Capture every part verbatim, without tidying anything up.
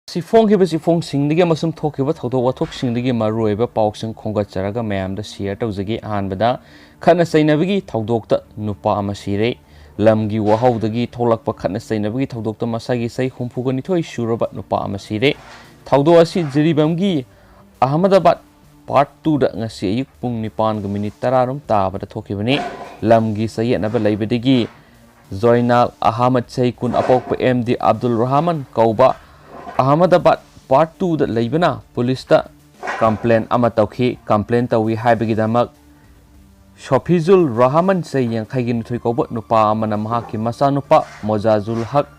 ꯁꯤ ꯐꯣꯡꯈꯤꯕ ꯆꯦꯐꯣꯡꯁꯤꯡꯗꯒꯤ ꯑꯃꯁꯨꯡ ꯊꯣꯛꯈꯤꯕ ꯊꯧꯗꯣꯛ ꯋꯥꯊꯣꯛꯁꯤꯡꯗꯒꯤ ꯃꯔꯨꯑꯣꯏꯕ ꯄꯥꯎꯁꯤꯡ ꯈꯣꯝꯒꯠꯆꯔꯒ ꯃꯌꯥꯝꯗ ꯁꯤꯌꯔ ꯇꯧꯖꯒꯦ꯫ ꯑꯍꯥꯟꯕꯗ, ꯈꯠꯅ ꯆꯩꯅꯕꯒꯤ ꯊꯧꯗꯣꯛꯇ ꯅꯨꯄꯥ ꯑꯃ ꯁꯤꯔꯦ꯫ ꯂꯝꯒꯤ ꯋꯥꯍꯧꯗꯒꯤ ꯊꯣꯛꯂꯛꯄ ꯈꯠꯅ ꯆꯩꯅꯕꯒꯤ ꯊꯧꯗꯣꯛꯇ ꯃꯁꯥꯒꯤ ꯆꯍꯤ ꯍꯨꯝꯐꯨꯒ ꯅꯤꯊꯣꯏ ꯁꯨꯔꯕ ꯅꯨꯄꯥ ꯑꯃ ꯁꯤꯔꯦ꯫ ꯊꯧꯗꯣꯛ ꯑꯁꯤ ꯖꯤꯔꯤꯕꯥꯝꯒꯤ ꯑꯍꯃꯗꯥꯕꯥꯗ ꯄꯥꯔꯠ ꯇꯨꯗ ꯉꯁꯤ ꯑꯌꯨꯛ ꯄꯨꯡ ꯅꯤꯄꯥꯟꯒ ꯃꯤꯅꯤꯠ ꯇꯔꯥꯔꯣꯝ ꯇꯥꯕꯗ ꯊꯣꯛꯈꯤꯕꯅꯤ꯫ ꯂꯝꯒꯤ ꯆꯌꯦꯠꯅꯕ ꯂꯩꯕꯗꯒꯤ ꯖꯣꯏꯅꯥꯜ ꯑꯍꯃꯗ, ꯆꯍꯤ ꯀꯨꯟ, ꯑꯄꯣꯛꯄ ꯑꯦꯝ ꯗꯤ ꯑꯕꯗꯨꯜ ꯔꯍꯃꯟ ꯀꯧꯕ ꯑꯍꯃꯗꯥꯕꯥꯗ ꯄꯥꯔꯠ ꯇꯨꯗ ꯂꯩꯕꯅ ꯄꯨꯂꯤꯁꯇ ꯀꯝꯄ꯭ꯂꯦꯟ ꯑꯃ ꯇꯧꯈꯤ꯫ ꯀꯝꯄ꯭ꯂꯦꯟ ꯇꯧꯏ ꯍꯥꯏꯕꯒꯤꯗꯃꯛ ꯁꯣꯐꯤꯖꯨꯜ ꯔꯍꯃꯟ, ꯆꯍꯤ ꯌꯥꯡꯈꯩꯒ ꯅꯤꯊꯣꯏ ꯀꯧꯕ ꯅꯨꯄꯥ ꯑꯃꯅ ꯃꯍꯥꯛꯀꯤ ꯃꯆꯥꯅꯨꯄꯥ ꯃꯣꯖꯥꯖꯨꯜ ꯍꯛ,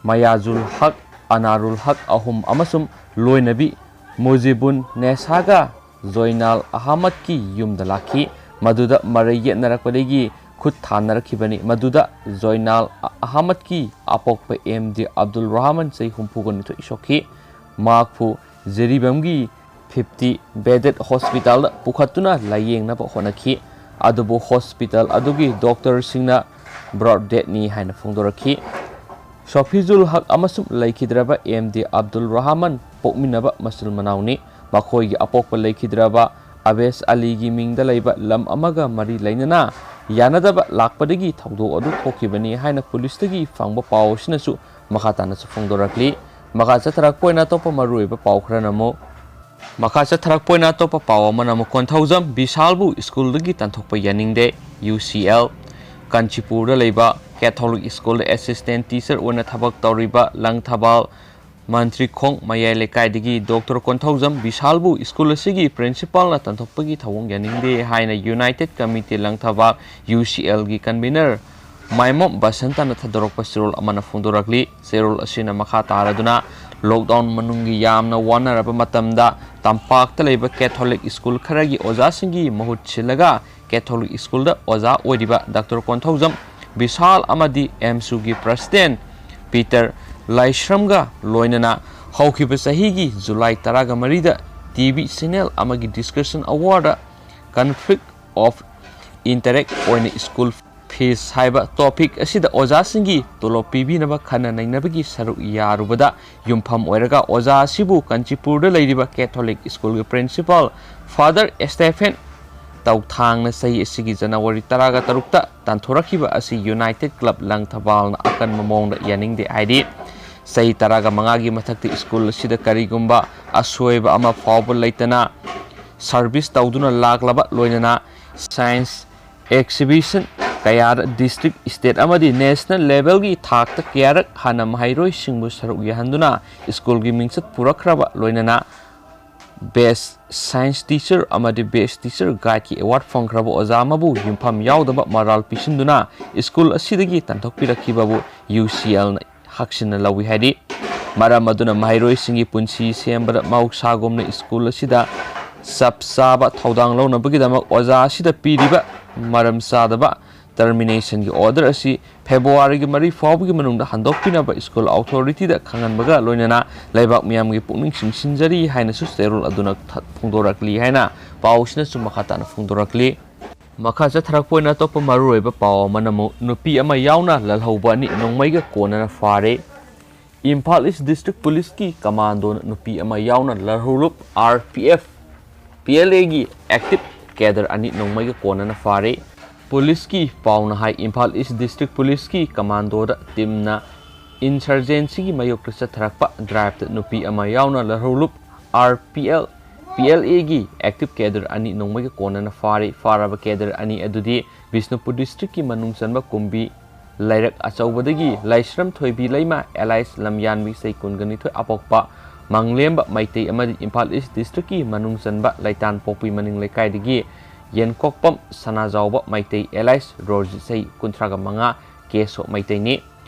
ꯃꯌꯥꯖꯨꯜ ꯍꯛ, ꯑꯅꯥꯔꯨꯜ ꯍꯛ ꯑꯍꯨꯝ ꯑꯃꯁꯨꯡ ꯂꯣꯏꯅꯕꯤ ꯃꯨꯖꯤꯕꯨꯟ ꯅꯦꯁꯥꯒ ꯖꯣꯏꯅꯥꯜ ꯑꯍꯃꯗꯀꯤ ꯌꯨꯝꯗ ꯂꯥꯛꯈꯤ꯫ ꯃꯗꯨꯗ ꯃꯔꯩ ꯌꯦꯠꯅꯔꯛꯄꯗꯒꯤ ꯈꯨꯠ ꯊꯥꯅꯔꯛꯈꯤꯕꯅꯤ꯫ ꯃꯗꯨꯗ ꯖꯣꯏꯅꯥꯜ ꯑꯍꯃꯗꯀꯤ ꯑꯄꯣꯛꯄ ꯑꯦꯝ ꯗꯤ ꯑꯕꯗꯨꯜ ꯔꯍꯃꯟ, ꯆꯍꯤ ꯍꯨꯝꯐꯨꯒ ꯅꯤꯊꯣꯏ ꯁꯣꯛꯈꯤ꯫ ꯃꯍꯥꯛꯄꯨ ꯖꯤꯔꯤꯕꯥꯝꯒꯤ ꯐꯤꯐꯇꯤ ꯕꯦꯗꯦꯗ ꯍꯣꯁꯄꯤꯇꯥꯜꯗ ꯄꯨꯈꯠꯇꯨꯅ ꯂꯥꯌꯦꯡꯅꯕ ꯍꯣꯠꯅꯈꯤ꯫ ꯑꯗꯨꯕꯨ ꯍꯣꯁꯄꯤꯇꯥꯜ ꯑꯗꯨꯒꯤ ꯗꯣꯛꯇꯔꯁꯤꯡꯅ ꯕ꯭ꯔꯣꯗ ꯗꯦꯗꯅꯤ ꯍꯥꯏꯅ ꯐꯣꯡꯗꯣꯔꯛꯈꯤ꯫ ꯁꯣꯐꯤꯖꯨꯜ ꯍꯛ ꯑꯃꯁꯨꯡ ꯂꯩꯈꯤꯗ꯭ꯔꯕ ꯑꯦꯝ ꯗꯤ ꯑꯕꯗꯨꯜ ꯔꯍꯃꯟ ꯄꯣꯛꯃꯤꯟꯅꯕ ꯃꯆꯤꯜ ꯃꯅꯥꯎꯅꯤ꯫ ꯃꯈꯣꯏꯒꯤ ꯑꯄꯣꯛꯄ ꯂꯩꯈꯤꯗ꯭ꯔꯕ ꯑꯕꯦꯁ ꯑꯂꯤꯒꯤ ꯃꯤꯡꯗ ꯂꯩꯕ ꯂꯝ ꯑꯃꯒ ꯃꯔꯤ ꯂꯩꯅꯅ ꯌꯥꯅꯗꯕ ꯂꯥꯛꯄꯗꯒꯤ ꯊꯧꯗꯣꯛ ꯑꯗꯨ ꯊꯣꯛꯈꯤꯕꯅꯤ ꯍꯥꯏꯅ ꯄꯨꯂꯤꯁꯇꯒꯤ ꯐꯪꯕ ꯄꯥꯎ ꯑꯁꯤꯅꯁꯨ ꯃꯈꯥ ꯇꯥꯅꯁꯨ ꯐꯣꯡꯗꯣꯔꯛꯂꯤ꯫ ꯃꯈꯥ ꯆꯠꯊꯔꯛꯄ ꯑꯣꯏꯅ ꯑꯇꯣꯞꯄ ꯃꯔꯨꯑꯣꯏꯕ ꯄꯥꯎ ꯈꯔꯅ ꯑꯃꯨꯛ ꯃꯈꯥ ꯆꯠꯊꯔꯛꯄ ꯑꯣꯏꯅ ꯑꯇꯣꯞꯄ ꯄꯥꯎ ꯑꯃꯅ ꯑꯃꯨꯛ ꯀꯣꯟꯊꯧꯖꯝ ꯕꯤꯁꯥꯜꯕꯨ ꯁ꯭ꯀꯨꯜꯗꯒꯤ ꯇꯥꯟꯊꯣꯛꯄ ꯌꯥꯅꯤꯡꯗꯦ꯫ ꯌꯨ ꯁꯤ ꯑꯦꯜ ꯀꯥꯟꯆꯤꯄꯨꯔꯗ ꯂꯩꯕ ꯀꯦꯊꯣꯂꯤꯛ ꯁ꯭ꯀꯨꯜꯗ ꯑꯦꯁꯤꯁꯇꯦꯟ ꯇꯤꯆꯔ ꯑꯣꯏꯅ ꯊꯕꯛ ꯇꯧꯔꯤꯕ ꯂꯪꯊꯕꯥꯜ ꯃꯟꯇ꯭ꯔꯤꯈꯣꯡ ꯃꯌꯥꯏ ꯂꯩꯀꯥꯏꯗꯒꯤ ꯗꯣꯛꯇꯔ ꯀꯣꯟꯊꯧꯖꯝ ꯕꯤꯁꯥꯜꯕꯨ ꯁ꯭ꯀꯨꯜ ꯑꯁꯤꯒꯤ ꯄ꯭ꯔꯤꯟꯁꯤꯄꯥꯜꯅ ꯇꯥꯟꯊꯣꯛꯄꯒꯤ ꯊꯧꯑꯣꯡ ꯌꯥꯅꯤꯡꯗꯦ ꯍꯥꯏꯅ ꯌꯨꯅꯥꯏꯇꯦꯗ ꯀꯃꯤꯇꯤ ꯂꯪꯊꯕꯥꯜ, ꯌꯨ ꯁꯤ ꯑꯦꯜꯒꯤ ꯀꯟꯚꯤꯅꯔ ꯃꯥꯏꯃꯣꯝ ꯕꯁꯟꯇꯅ ꯊꯥꯗꯣꯔꯛꯄ ꯆꯦꯔꯣꯜ ꯑꯃꯅ ꯐꯣꯡꯗꯣꯔꯛꯂꯤ꯫ ꯆꯦꯔꯣꯜ ꯑꯁꯤꯅ ꯃꯈꯥ ꯇꯥꯔꯗꯨꯅ ꯂꯣꯛꯗꯥꯎꯟ ꯃꯅꯨꯡꯒꯤ ꯌꯥꯝꯅ ꯋꯥꯅꯔꯕ ꯃꯇꯝꯗ ꯇꯝꯄꯥꯛꯇ ꯂꯩꯕ ꯀꯦꯊꯣꯂꯤꯛ ꯁ꯭ꯀꯨꯜ ꯈꯔꯒꯤ ꯑꯣꯖꯥꯁꯤꯡꯒꯤ ꯃꯍꯨꯠ ꯁꯤꯜꯂꯒ ꯀꯦꯊꯣꯂꯤꯛ ꯁ꯭ꯀꯨꯜꯗ ꯑꯣꯖꯥ ꯑꯣꯏꯔꯤꯕ ꯗꯥꯛꯇꯔ ꯀꯣꯟꯊꯧꯖꯝ ꯕꯤꯁꯥꯜ ꯑꯃꯗꯤ ꯑꯦꯝꯁꯨꯒꯤ ꯄ꯭ꯔꯁꯤꯗꯦꯟ ꯄꯤꯇꯔ ꯂꯥꯏꯁ꯭ꯔꯝꯒ ꯂꯣꯏꯅꯅ ꯍꯧꯈꯤꯕ ꯆꯍꯤꯒꯤ ꯖꯨꯂꯥꯏ ꯇꯔꯥꯒ ꯃꯔꯤꯗ ꯇꯤ ꯚꯤ ꯆꯦꯅꯦꯜ ꯑꯃꯒꯤ discussion award conflict of interact ꯑꯣꯏꯅ ꯁ꯭ꯀꯨꯜ ꯐꯤꯁ ꯍꯥꯏꯕ ꯇꯣꯄꯤꯛ ꯑꯁꯤꯗ ꯑꯣꯖꯥꯁꯤꯡꯒꯤ ꯇꯣꯂꯣꯞ ꯄꯤꯕꯤꯅꯕ ꯈꯟꯅ ꯅꯩꯅꯕꯒꯤ ꯁꯔꯨꯛ ꯌꯥꯔꯨꯕꯗ ꯌꯨꯝꯐꯝ ꯑꯣꯏꯔꯒ ꯑꯣꯖꯥ ꯑꯁꯤꯕꯨ ꯀꯥꯟꯆꯤꯄꯨꯔꯗ ꯂꯩꯔꯤꯕ ꯀꯦꯊꯣꯂꯤꯛ ꯁ꯭ꯀꯨꯜꯒꯤ ꯄ꯭ꯔꯤꯟꯁꯤꯄꯥꯜ ꯐꯥꯗꯔ ꯑꯦꯁꯇꯦꯐꯦꯟ ꯇꯧꯊꯥꯡꯅ ꯆꯍꯤ ꯑꯁꯤꯒꯤ ꯖꯅꯋꯥꯔꯤ ꯇꯔꯥꯒ ꯇꯔꯨꯛꯇ ꯇꯥꯟꯊꯣꯔꯛꯈꯤꯕ ꯑꯁꯤ ꯌꯨꯅꯥꯏꯇꯦꯗ ꯀ꯭ꯂꯕ ꯂꯪꯊꯕꯥꯜꯅ ꯑꯀꯟꯕ ꯃꯑꯣꯡꯗ ꯌꯥꯅꯤꯡꯗꯦ ꯍꯥꯏꯔꯤ꯫ ꯆꯍꯤ ꯇꯔꯥꯒ ꯃꯉꯥꯒꯤ ꯃꯊꯛꯇ ꯁ꯭ꯀꯨꯜ ꯑꯁꯤꯗ ꯀꯔꯤꯒꯨꯝꯕ ꯑꯁꯣꯏꯕ ꯑꯃ ꯐꯥꯎꯕ ꯂꯩꯇꯅ ꯁꯔꯚꯤꯁ ꯇꯧꯗꯨꯅ ꯂꯥꯛꯂꯕ, ꯂꯣꯏꯅꯅ ꯁꯥꯏꯟꯁ ꯑꯦꯛꯁꯤꯕꯤꯁꯟ ꯀꯌꯥꯗ ꯗꯤꯁꯇ꯭ꯔꯤꯛ, ꯁ꯭ꯇꯦꯠ ꯑꯃꯗꯤ ꯅꯦꯁꯅꯦꯜ ꯂꯦꯚꯦꯜꯒꯤ ꯊꯥꯛꯇ ꯀꯌꯥꯔꯛ ꯍꯥꯟꯅ ꯃꯍꯩꯔꯣꯏꯁꯤꯡꯕꯨ ꯁꯔꯨꯛ ꯌꯥꯍꯟꯗꯨꯅ ꯁ꯭ꯀꯨꯜꯒꯤ ꯃꯤꯡꯆꯠ ꯄꯨꯔꯛꯈ꯭ꯔꯕ, ꯂꯣꯏꯅꯅ ꯕꯦꯁ꯭ꯠ ꯁꯥꯏꯟꯁ ꯇꯤꯆꯔ ꯑꯃꯗꯤ ꯕꯦꯁ꯭ꯠ ꯇꯤꯆꯔ ꯒꯥꯏꯗꯀꯤ ꯑꯦꯋꯥꯔꯗ ꯐꯪꯈ꯭ꯔꯕ ꯑꯣꯖꯥ ꯑꯃꯕꯨ ꯌꯨꯝꯐꯝ ꯌꯥꯎꯗꯕ ꯃꯔꯥꯜ ꯄꯤꯁꯤꯟꯗꯨꯅ ꯁ꯭ꯀꯨꯜ ꯑꯁꯤꯗꯒꯤ ꯇꯥꯟꯊꯣꯛꯄꯤꯔꯛꯈꯤꯕꯕꯨ ꯌꯨ ꯁꯤ ꯑꯦꯜꯅ ꯍꯛꯁꯤꯟꯅ ꯂꯧꯏ ꯍꯥꯏꯔꯤ꯫ ꯃꯔꯝ ꯑꯗꯨꯅ ꯃꯍꯩꯔꯣꯏꯁꯤꯡꯒꯤ ꯄꯨꯟꯁꯤ ꯁꯦꯝꯕꯗ ꯃꯍꯧꯁꯥꯒꯨꯝꯅ ꯁ꯭ꯀꯨꯜ ꯑꯁꯤꯗ ꯆꯞ ꯆꯥꯕ ꯊꯧꯗꯥꯡ ꯂꯧꯅꯕꯒꯤꯗꯃꯛ ꯑꯣꯖꯥ ꯑꯁꯤꯗ ꯄꯤꯔꯤꯕ ꯃꯔꯝ ꯆꯥꯗꯕ ꯇꯔꯃꯤꯅꯦꯁꯟꯒꯤ ꯑꯣꯔꯗꯔ ꯑꯁꯤ ꯐꯦꯕ꯭ꯔꯨꯋꯥꯔꯤꯒꯤ ꯃꯔꯤ ꯐꯥꯎꯕꯒꯤ ꯃꯅꯨꯡꯗ ꯍꯟꯗꯣꯛꯄꯤꯅꯕ ꯁ꯭ꯀꯨꯜ ꯑꯣꯊꯣꯔꯤꯇꯤꯗ ꯈꯪꯍꯟꯕꯒ ꯂꯣꯏꯅꯅ ꯂꯩꯕꯥꯛ ꯃꯤꯌꯥꯝꯒꯤ ꯄꯨꯛꯅꯤꯡ ꯆꯤꯡꯁꯤꯟꯖꯔꯤ ꯍꯥꯏꯅꯁꯨ ꯆꯦꯔꯣꯜ ꯑꯗꯨꯅ ꯊ-, ꯐꯣꯡꯗꯣꯔꯛꯂꯤ ꯍꯥꯏꯅ ꯄꯥꯎꯁꯤꯅꯁꯨ ꯃꯈꯥ ꯇꯥꯅ ꯐꯣꯡꯗꯣꯔꯛꯂꯤ꯫ ꯃꯈꯥ ꯆꯠꯊꯔꯛꯄ ꯑꯣꯏꯅ ꯑꯇꯣꯞꯄ ꯃꯔꯨꯑꯣꯏꯕ ꯄꯥꯎ ꯑꯃꯅ ꯑꯃꯨꯛ ꯅꯨꯄꯤ ꯑꯃ ꯌꯥꯎꯅ ꯂꯥꯜꯍꯧꯕ ꯑꯅꯤ ꯅꯣꯡꯃꯩꯒ ꯀꯣꯟꯅꯅ ꯐꯥꯔꯦ꯫ ꯏꯝꯐꯥꯜ ꯏꯁ꯭ꯠ ꯗꯤꯁꯇ꯭ꯔꯤꯛ ꯄꯨꯂꯤꯁꯀꯤ ꯀꯃꯥꯟꯗꯣꯅ ꯅꯨꯄꯤ ꯑꯃ ꯌꯥꯎꯅ ꯂꯥꯜꯍꯧꯂꯨꯞ R P F, P L ꯑꯦꯒꯤ ꯑꯦꯛꯇꯤꯚ ꯀꯦꯗꯔ ꯑꯅꯤ ꯅꯣꯡꯃꯩꯒ ꯀꯣꯟꯅꯅ ꯐꯥꯔꯦ꯫ ꯄꯨꯂꯤꯁꯀꯤ ꯄꯥꯎꯅ ꯍꯥꯏ, ꯏꯝꯐꯥꯜ ꯏꯁ꯭ꯠ ꯗꯤꯁꯇ꯭ꯔꯤꯛ ꯄꯨꯂꯤꯁꯀꯤ ꯀꯃꯥꯟꯗꯣꯗ ꯇꯤꯝꯅ ꯏꯟꯁꯔꯖꯦꯟꯁꯤꯒꯤ ꯃꯥꯌꯣꯛꯇ ꯆꯠꯊꯔꯛꯄ ꯗ꯭ꯔꯥꯏꯚꯇ ꯅꯨꯄꯤ ꯑꯃ ꯌꯥꯎꯅ ꯂꯥꯜꯍꯧꯂꯨꯞ R P L, P L ꯑꯦꯒꯤ ꯑꯦꯛꯇꯤꯚ ꯀꯦꯗꯔ ꯑꯅꯤ ꯅꯣꯡꯃꯩꯒ ꯀꯣꯟꯅꯅ ꯐꯥꯔꯦ꯫ ꯐꯥꯔꯕ ꯀꯦꯗꯔ ꯑꯅꯤ ꯑꯗꯨꯗꯤ ꯕꯤꯁꯅꯨꯄꯨꯔ ꯗꯤꯁꯇ꯭ꯔꯤꯛꯀꯤ ꯃꯅꯨꯡ ꯆꯟꯕ ꯀꯨꯝꯕꯤ ꯂꯩꯔꯛ ꯑꯆꯧꯕꯗꯒꯤ ꯂꯥꯏꯁ꯭ꯔꯝ ꯊꯣꯏꯕꯤ ꯂꯩꯃ ꯑꯦꯂꯥꯏꯁ ꯂꯝꯌꯥꯟꯕꯤ ꯆꯍꯤ ꯀꯨꯟꯒ ꯅꯤꯊꯣꯏ ꯑꯄꯣꯛꯄ ꯃꯪꯂꯦꯝꯕ ꯃꯩꯇꯩ ꯑꯃꯗꯤ ꯏꯝꯐꯥꯜ ꯏꯁ꯭ꯠ ꯗꯤꯁꯇ꯭ꯔꯤꯛꯀꯤ ꯃꯅꯨꯡ ꯆꯟꯕ ꯂꯩꯇꯥꯟꯄꯣꯛꯄꯤ ꯃꯅꯤꯡ ꯂꯩꯀꯥꯏꯗꯒꯤ ꯌꯦꯟꯀꯣꯛꯄꯝ ꯁꯅꯥꯖꯥꯎꯕ ꯃꯩꯇꯩ ꯑꯦꯂꯥꯏꯁ ꯔꯣꯖꯤꯠ ꯆꯍꯤ ꯀꯨꯟꯊ꯭ꯔꯥꯒ ꯃꯉꯥ ꯀꯦꯁꯣ ꯃꯩꯇꯩꯅꯤ꯫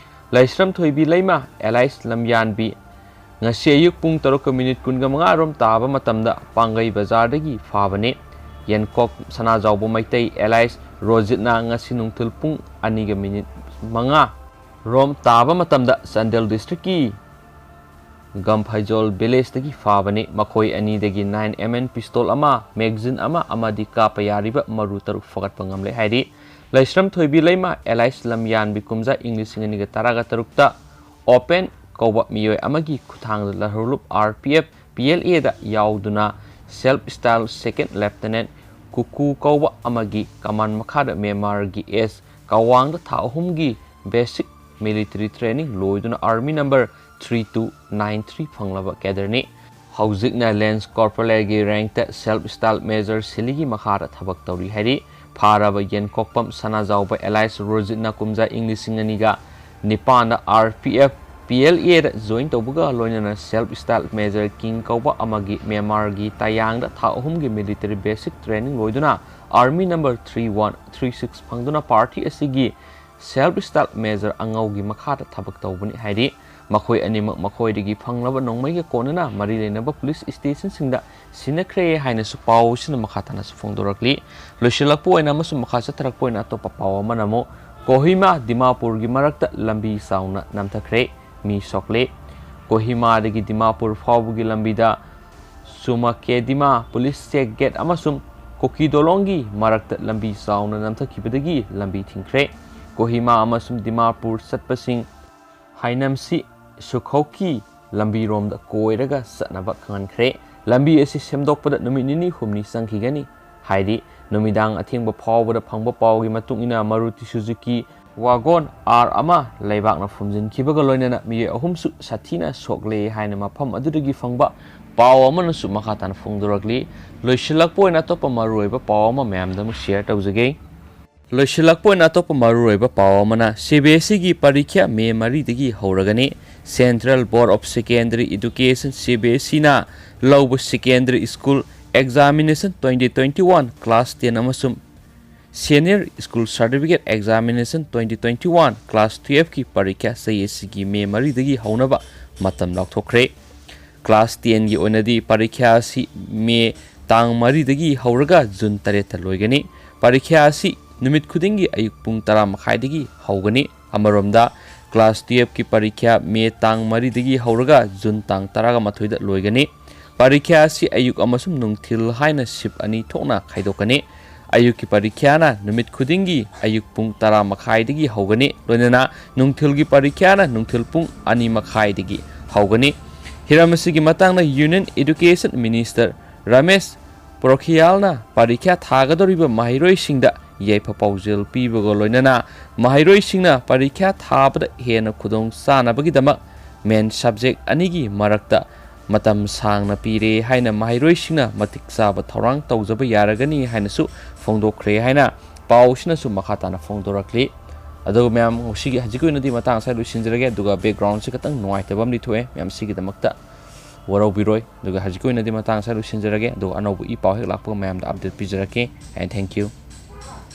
ꯂꯥꯏꯁ꯭ꯔꯝ ꯊꯣꯏꯕꯤ ꯂꯩꯃ ꯑꯦꯂꯥꯏꯁ ꯂꯝꯌꯥꯟꯕꯤ ꯉꯁꯤ ꯑꯌꯨꯛ ꯄꯨꯡ ꯇꯔꯨꯛꯀ ꯃꯤꯅꯤꯠ ꯀꯨꯟꯒ ꯃꯉꯥ ꯔꯣꯝ ꯇꯥꯕ ꯃꯇꯝꯗ ꯄꯥꯡꯒꯩ ꯕꯖꯥꯔꯗꯒꯤ ꯐꯥꯕꯅꯤ꯫ ꯌꯦꯟꯀꯣꯛ ꯁꯅꯥꯖꯥꯎꯕ ꯃꯩꯇꯩ ꯑꯦꯂꯥꯏꯁ ꯔꯣꯖꯤꯠꯅ ꯉꯁꯤ ꯅꯨꯡꯊꯤꯜ ꯄꯨꯡ ꯑꯅꯤꯒ ꯃꯤꯅꯤꯠ ꯃꯉꯥ ꯔꯣꯝ ꯇꯥꯕ ꯃꯇꯝꯗ ꯆꯥꯟꯗꯦꯜ ꯗꯤꯁꯇ꯭ꯔꯤꯛꯀꯤ ꯒꯝꯐꯩꯖꯣꯜ ꯚꯤꯂꯦꯖꯇꯒꯤ ꯐꯥꯕꯅꯤ꯫ ꯃꯈꯣꯏ ꯑꯅꯤꯗꯒꯤ nine M M pistol ꯑꯃ, magazine ꯑꯃ ꯑꯃꯗꯤ ꯀꯥꯞꯄ ꯌꯥꯔꯤꯕ ꯃꯔꯨ ꯇꯔꯨꯛ ꯐꯒꯠꯄ ꯉꯝꯂꯦ ꯍꯥꯏꯔꯤ꯫ ꯂꯩꯁ꯭ꯔꯝ ꯊꯣꯏꯕꯤ ꯂꯩꯃ, alias ꯂꯝꯌꯥꯟꯕꯤ ꯀꯨꯝꯖꯥ, ꯏꯪ ꯂꯤꯁꯤꯡ ꯑꯅꯤꯒ ꯇꯔꯥꯒ ꯇꯔꯨꯛꯇ ꯑꯣꯄꯦꯟ ꯀꯧꯕ ꯃꯤꯑꯣꯏ ꯑꯃꯒꯤ ꯈꯨꯠꯊꯥꯡꯗ ꯂꯍꯔꯂꯨꯞ R P F P L A the ꯌꯥꯎꯗꯨꯅ self style second lieutenant ꯀꯨꯀꯨ ꯀꯧꯕ ꯑꯃꯒꯤ ꯀꯃꯥꯟ ꯃꯈꯥꯗ ꯃ꯭ꯌꯥꯟꯃꯥꯔꯒꯤ ꯑꯦꯁ ꯀꯋꯥꯡꯗ ꯊꯥ ꯑꯍꯨꯝꯒꯤ basic military training ꯂꯣꯏꯗꯨꯅ army number three two nine three ꯐꯪꯂꯕ cadre ꯅꯤ꯫ ꯍꯧꯖꯤꯛꯅ lance corporal ꯒꯤ rank ꯇ self style major ꯁꯤꯜꯂꯤꯒꯤ ꯃꯈꯥꯗ ꯊꯕꯛ ꯇꯧꯔꯤ ꯍꯥꯏꯔꯤ꯫ ꯐꯥꯔꯕ ꯌꯦꯟꯀꯣꯛꯄꯝ ꯁꯅꯥꯖꯥꯎꯕ alias ꯔꯣꯖꯤꯠꯅ ꯀꯨꯝꯖꯥ, ꯏꯪ ꯂꯤꯁꯤꯡ ꯑꯅꯤꯒ ꯅꯤꯄꯥꯟꯗ R P F P L A the join ꯇꯧꯕꯒ ꯂꯣꯏꯅꯅ self style major ꯀꯤꯡ ꯀꯧꯕ ꯑꯃꯒꯤ ꯃ꯭ꯌꯥꯟꯃꯥꯔꯒꯤ ꯇꯌꯥꯡꯗ ꯊꯥ ꯑꯍꯨꯝꯒꯤ military basic training ꯂꯣꯏꯗꯨꯅ army number three one three six ꯐꯪꯗꯨꯅ party ꯑꯁꯤꯒꯤ self style major ꯑꯉꯧꯒꯤ ꯃꯈꯥꯗ ꯊꯕꯛ ꯇꯧꯕꯅꯤ ꯍꯥꯏꯔꯤ꯫ ꯃꯈꯣꯏ ꯑꯅꯤꯃꯛ ꯃꯈꯣꯏꯗꯒꯤ ꯐꯪꯂꯕ ꯅꯣꯡꯃꯩꯒ ꯀꯣꯟꯅꯅ ꯃꯔꯤ ꯂꯩꯅꯕ police station ꯁꯤꯡꯗ ꯁꯤꯟꯅꯈ꯭ꯔꯦ ꯍꯥꯏꯅꯁꯨ ꯄꯥꯎ ꯑꯁꯤꯅ ꯃꯈꯥ ꯇꯥꯅꯁꯨ ꯐꯣꯡꯗꯣꯔꯛꯂꯤ꯫ ꯂꯣꯏꯁꯤꯜꯂꯛꯄ ꯑꯣꯏꯅ ꯑꯃꯁꯨꯡ ꯃꯈꯥ ꯆꯠꯊꯔꯛꯄ ꯑꯣꯏꯅ ꯑꯇꯣꯞꯄ ꯄꯥꯎ ꯑꯃꯅ ꯑꯃꯨꯛ ꯀꯣꯍꯤꯃꯥ ꯗꯤꯃꯥꯄꯨꯔꯒꯤ ꯃꯔꯛꯇ ꯂꯝꯕꯤ ꯆꯥꯎꯅ ꯅꯝꯊꯈ꯭ꯔꯦ, ꯃꯤ ꯁꯣꯛꯂꯦ꯫ ꯀꯣꯍꯤꯃꯥꯗꯒꯤ ꯗꯤꯃꯥꯄꯨꯔ ꯐꯥꯎꯕꯒꯤ ꯂꯝꯕꯤꯗ ꯁꯨꯃꯥꯀꯦꯗꯤꯃꯥ police check gate ꯑꯃꯁꯨꯡ ꯀꯨꯀꯤꯗꯣꯂꯣꯡꯒꯤ ꯃꯔꯛꯇ ꯂꯝꯕꯤ ꯆꯥꯎꯅ ꯅꯝꯊꯈꯤꯕꯗꯒꯤ ꯂꯝꯕꯤ ꯊꯤꯡꯈ꯭ꯔꯦ꯫ ꯀꯣꯍꯤꯃꯥ ꯑꯃꯁꯨꯡ ꯗꯤꯃꯥꯄꯨꯔ ꯆꯠꯄꯁꯤꯡ ꯍꯥꯏꯅꯝꯁꯤ ꯁꯨꯈꯧꯀꯤ ꯂꯝꯕꯤꯔꯣꯝꯗ ꯀꯣꯏꯔꯒ ꯆꯠꯅꯕ ꯈꯪꯍꯟꯈ꯭ꯔꯦ꯫ ꯂꯝꯕꯤ ꯑꯁꯤ ꯁꯦꯝꯗꯣꯛꯄꯗ ꯅꯨꯃꯤꯠ ꯅꯤꯅꯤ ꯍꯨꯝꯅꯤ ꯆꯪꯈꯤꯒꯅꯤ ꯍꯥꯏꯔꯤ꯫ ꯅꯨꯃꯤꯗꯥꯡ ꯑꯊꯦꯡꯕ ꯐꯥꯎꯕꯗ ꯐꯪꯕ ꯄꯥꯎꯒꯤ ꯃꯇꯨꯡ ꯏꯟꯅ, ꯃꯔꯨꯇꯤ ꯁꯨꯖꯨꯀꯤ ꯋꯥꯒꯣꯟ R ꯑꯃ ꯂꯩꯕꯥꯛꯅ ꯐꯨꯝꯖꯤꯟꯈꯤꯕꯒ ꯂꯣꯏꯅꯅ ꯃꯤꯑꯣꯏ ꯑꯍꯨꯝꯁꯨ ꯁꯥꯊꯤꯅ ꯁꯣꯛꯂꯦ ꯍꯥꯏꯅ ꯃꯐꯝ ꯑꯗꯨꯗꯒꯤ ꯐꯪꯕ ꯄꯥꯎ ꯑꯃꯅꯁꯨ ꯃꯈꯥ ꯇꯥꯅ ꯐꯣꯡꯗꯣꯔꯛꯂꯤ꯫ ꯂꯣꯏꯁꯤꯜꯂꯛꯄ ꯑꯣꯏꯅ ꯑꯇꯣꯞꯄ ꯃꯔꯨꯑꯣꯏꯕ ꯄꯥꯎ ꯑꯃ ꯃꯌꯥꯝꯗ ꯑꯃꯨꯛ share ꯇꯧꯖꯒꯦ꯫ ꯂꯣꯏꯁꯤꯜꯂꯛꯄ ꯑꯣꯏꯅ ꯑꯇꯣꯞꯄ ꯃꯔꯨꯑꯣꯏꯕ ꯄꯥꯎ ꯑꯃꯅ, C B S E ꯒꯤ ꯄꯔꯤꯈ꯭ꯌꯥ ꯃꯦ ꯃꯔꯤꯗꯒꯤ ꯍꯧꯔꯒꯅꯤ꯫ Central Board of Secondary Education, C B S E ꯅ ꯂꯧꯕ secondary school examination twenty twenty-one class ten ꯑꯃꯁꯨꯡ senior school certificate examination twenty twenty-one class twelve ꯀꯤ ꯄꯔꯤꯈ꯭ꯌꯥ ꯆꯍꯤ ꯑꯁꯤꯒꯤ ꯃꯦ ꯃꯔꯤꯗꯒꯤ ꯍꯧꯅꯕ ꯃꯇꯝ ꯂꯥꯎꯊꯣꯛꯈ꯭ꯔꯦ꯫ Class ten ꯒꯤ ꯑꯣꯏꯅꯗꯤ ꯄꯔꯤꯈ꯭ꯌꯥ ꯑꯁꯤ ꯃꯦ ꯇꯥꯡ ꯃꯔꯤꯗꯒꯤ ꯍꯧꯔꯒ ꯖꯨꯟ ꯇꯔꯦꯠꯇ ꯂꯣꯏꯒꯅꯤ꯫ ꯄꯔꯤꯈ꯭ꯌꯥ ꯑꯁꯤ ꯅꯨꯃꯤꯠ ꯈꯨꯗꯤꯡꯒꯤ ꯑꯌꯨꯛ ꯄꯨꯡ ꯇꯔꯥ ꯃꯈꯥꯏꯗꯒꯤ ꯍꯧꯒꯅꯤ꯫ ꯑꯃꯔꯣꯝꯗ, Class twelve ꯀꯤ ꯄꯔꯤꯈ꯭ꯌꯥ ꯃꯦ ꯇꯥꯡ ꯃꯔꯤꯗꯒꯤ ꯍꯧꯔꯒ ꯖꯨꯟ ꯇꯥꯡ ꯇꯔꯥꯃꯥꯊꯣꯏꯗ ꯂꯣꯏꯒꯅꯤ꯫ ꯄꯔꯤꯈ꯭ꯌꯥ ꯑꯁꯤ ꯑꯌꯨꯛ ꯑꯃꯁꯨꯡ ꯅꯨꯡꯊꯤꯜ ꯍꯥꯏꯅ shift ꯑꯅꯤ ꯊꯣꯛꯅ ꯈꯥꯏꯗꯣꯛꯀꯅꯤ꯫ ꯑꯌꯨꯛꯀꯤ ꯄꯔꯤꯈ꯭ꯌꯥꯅ ꯅꯨꯃꯤꯠ ꯈꯨꯗꯤꯡꯒꯤ ꯑꯌꯨꯛ ꯄꯨꯡ ꯇꯔꯥ ꯃꯈꯥꯏꯗꯒꯤ ꯍꯧꯒꯅꯤ, ꯂꯣꯏꯅꯅ ꯅꯨꯡꯊꯤꯜꯒꯤ ꯄꯔꯤꯈ꯭ꯌꯥꯅ ꯅꯨꯡꯊꯤꯜ ꯄꯨꯡ ꯑꯅꯤ ꯃꯈꯥꯏꯗꯒꯤ ꯍꯧꯒꯅꯤ꯫ ꯍꯤꯔꯝ ꯑꯁꯤꯒꯤ ꯃꯇꯥꯡꯗ Union Education Minister ꯔꯃꯦꯁ ꯄꯣꯈ꯭ꯔꯤꯌꯥꯜꯅ ꯄꯔꯤꯈ꯭ꯌꯥ ꯊꯥꯒꯗꯧꯔꯤꯕ ꯃꯍꯩꯔꯣꯏꯁꯤꯡꯗ ꯌꯥꯏꯐ ꯄꯥꯎꯖꯦꯜ ꯄꯤꯕꯒ ꯂꯣꯏꯅꯅ ꯃꯍꯩꯔꯣꯏꯁꯤꯡꯅ ꯄꯔꯤꯈ꯭ꯌꯥ ꯊꯥꯕꯗ ꯍꯦꯟꯅ ꯈꯨꯗꯣꯡ ꯆꯥꯅꯕꯒꯤꯗꯃꯛ main subject ꯑꯅꯤꯒꯤ ꯃꯔꯛꯇ ꯃꯇꯝ ꯁꯥꯡꯅ ꯄꯤꯔꯦ ꯍꯥꯏꯅ ꯃꯍꯩꯔꯣꯏꯁꯤꯡꯅ ꯃꯇꯤꯛ ꯆꯥꯕ ꯊꯧꯔꯥꯡ ꯇꯧꯖꯕ ꯌꯥꯔꯒꯅꯤ ꯍꯥꯏꯅꯁꯨ ꯐꯣꯡꯗꯣꯛꯈ꯭ꯔꯦ ꯍꯥꯏꯅ ꯄꯥꯎꯁꯤꯅꯁꯨ ꯃꯈꯥ ꯇꯥꯅ ꯐꯣꯡꯗꯣꯔꯛꯂꯤ꯫ ꯑꯗꯨꯒ ꯃꯌꯥꯝ, ꯉꯁꯤꯒꯤ, ꯍꯧꯖꯤꯛꯀꯤ ꯑꯣꯏꯅꯗꯤ ꯃꯇꯥꯡ ꯑꯁꯤꯗ ꯂꯣꯏꯁꯤꯟꯖꯔꯒꯦ꯫ ꯑꯗꯨꯒ background ꯁꯦ ꯈꯤꯇꯪ ꯅꯨꯡꯉꯥꯏꯇꯕ ꯑꯃꯗꯤ ꯊꯣꯛꯑꯦ, ꯃꯌꯥꯝ ꯁꯤꯒꯤꯗꯃꯛꯇ ꯋꯥꯔꯧꯕꯤꯔꯣꯏ꯫ ꯑꯗꯨꯒ ꯍꯧꯖꯤꯛꯀꯤ ꯑꯣꯏꯅꯗꯤ ꯃꯇꯥꯡ ꯑꯁꯤꯗ ꯂꯣꯏꯁꯤꯟꯖꯔꯒꯦ꯫ ꯑꯗꯨꯒ ꯑꯅꯧꯕ ꯏ ꯄꯥꯎ ꯍꯦꯛ ꯂꯥꯛꯄꯒ ꯃꯌꯥꯝꯗ update ꯄꯤꯖꯔꯛꯀꯦ꯫ And thank you꯫